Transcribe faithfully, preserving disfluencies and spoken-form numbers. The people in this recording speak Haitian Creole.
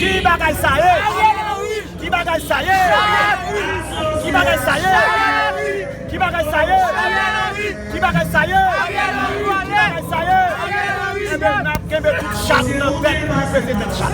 Ki bagay sa ye? Ki bagay sa ye? Ki bagay sa ye? Ki bagay sa ye? Ki bagay sa ye? Ki bagay sa ye? Enben, n ap kenbe tout chat nan tèt pou pete tèt chat.